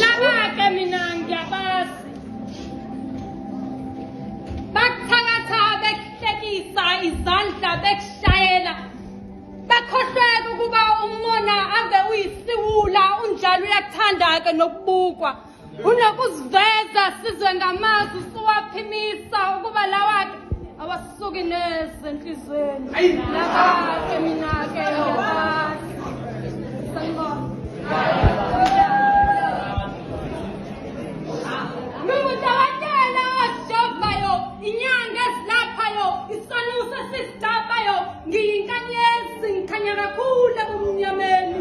Laba-ke mina ngiyabazi. Bakuthakatha bekuhlekisa izandla bekushayela. Bakhohlweke ukuba umona ave uyisiwula unjalo uyakuthanda-ke nokubukwa. Unokuziveza sizwe ngamazwi usuwaphimisa ukuba lawa-ke awasuki neze enhliziyweni. Laba-ke mina-ke ngiyabazi. Sanibona. Ngingudokotela ojovayo, inyanga ezilaphayo, isanusi esisidapayo, ngiyinkanyezi ngikhanya kakhulu ebumnyameni.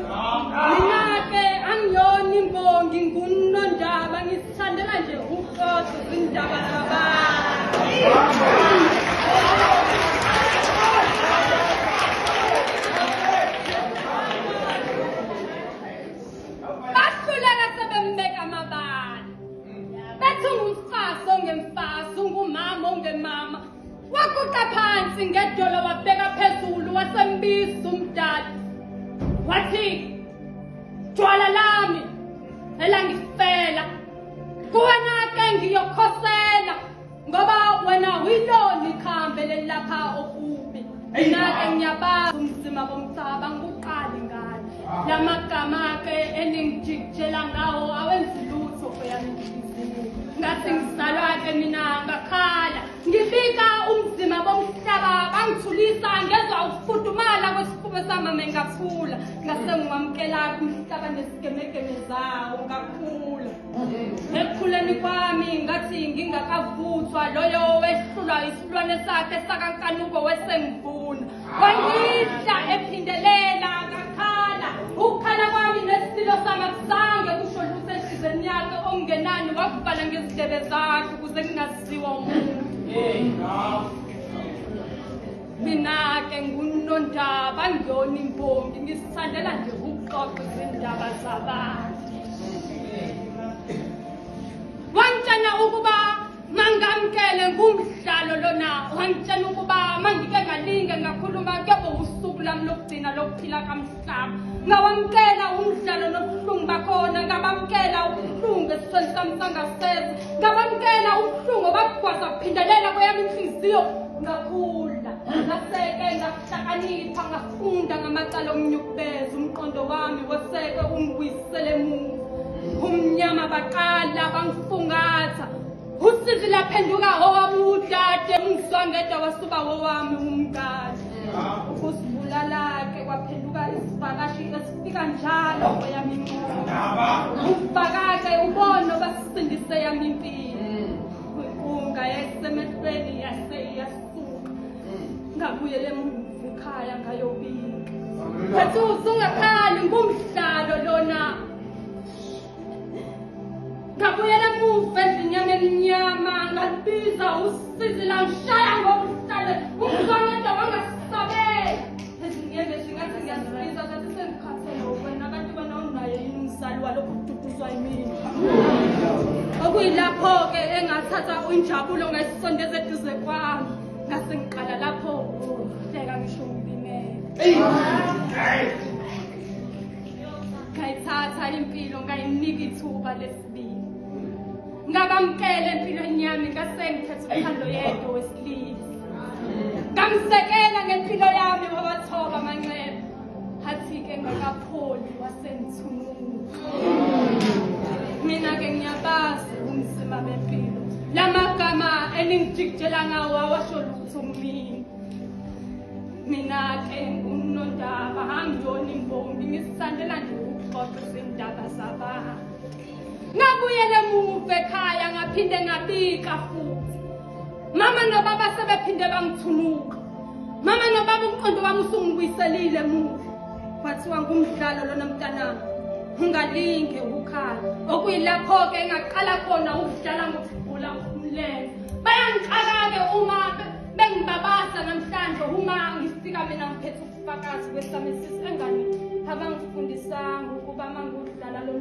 Mina-ke angiyona imbongi ngunondaba ngisithandela nje ukuxoxa izindaba zabantu. Bahluleka sebembeka amabala. Bethi ungumfazi ongemfazi, ungumama ongemama. Waguqa phansi ngedolo wabheka phezulu wasembiza umdali. Wathi, Jwala lami elangifela. Kuwena-ke ngiyokhosela ngoba wena uyilona ikhambe lelapha okubi. Mina-ke ngiyabazi umzima bomhlaba ngikuqali ngani. Lamagama-ke eningijikijela ngawo awenzi lutho kweyami inhliziyo. Ngathi ngizalwa-ke mina ngakhala. Ngibika umzima bomhlaba bangithulisa ngezwa ukufudumala kwesifuba samame ngathula. Ngase ngiwamukela-ke umhlaba nezigemegeme zawo ngakhula. Ekukhuleni kwami ngathi ngingakavuthwa loyo wehlulwa isilwane sakhe sakankanuko wesengivuna. Wangidla ephindelela ngakhala. Ukukhala kwami nesililo sami akuzange kusho lutho enhliziyweni yakhe okungenani wakuvala ngezindlebe zakhe ukuze ngingaziwa umuntu. Mina-ke ngunondaba angiyona imbongi ngisithandela nje ukuxoxa izindaba zabantu. Wangitshela ukuba mangamkele ngumdlalo lona wangitshela ukuba mangike ngalinge ngakhuluma kuyobe usuku lami lokugcina lokuphila kamhlaba ngawamkela umdlalo nobuhlungu bakhona ngabamkela ubuhlungu esithweni sami sangasese ngabamkela ubuhlungu obabugwaza kuphindelela kweyami inhliziyo ngakhula ngaseke ngahlakanipha ngafunda ngamacala omnyukubeza umqondo wami waseke ungibuyisele emuva umnyama baqala bangifungatha usizi laphenduka owami udade umzwangedwa wasuba wowami umngane ukuzibulala-ke kwaphenduka isivakashi esifika njalo kweyami inqondo ubhaka-ke ubona obasindise yami impilo inkunga yayisemehlweni yase iyasuka ngabuyela emuva ekhaya ngayobika ngathi usungakhali ngumdlalo lona Ngabuyela emuva endlini yami emnyama ngalibiza usizi langishaya ngobuhlale umzwangedwa wangasabela ezinyembezi ngathi ngiyazibiza ngathi sengikhathele wena kanti wena unaye yini umzali walokhu kududuzwa yimina okuyilapho-ke engathatha injabulo ngayisondeza eduze kwami ngase ngiqala lapho ukuhleka ngisho ngilimele Ngayithatha impilo ngayinika ithuba lesibili. Ngabamkela empilweni yami ngase ngikhetha uthando yedwa wesilisa. Ngamsekela ngempilo yami wawathoba amanxeba. Hathi-ke ngakapholi wasengithunuka. Mina-ke ngiyabazi ubunzima bempilo. Lamagama eningijikijela ngawo awasho lutho kumina. Mina-ke ngunondaba angiyona imbongi ngisithandela nje ukuxoxa izindaba zabantu. Ngabuyela emuva ekhaya ngaphinde ngabika futhi. Mama nobaba sebephinde bangithunuka. Mama nobaba umqondo wami usungibuyiselile emuva. Kwathiwa ngumdlalo lona mntanami. Ungalinge ukukhala. Okuyilapho-ke engaqala khona ukudlala ngokugula umlenze. Bayangixaka-ke uma Bengibabasa namhlanje uma ngifika mina ngiphethe ubufakazi kwesami sisi engani abangifundisanga ukuba mangudlala lo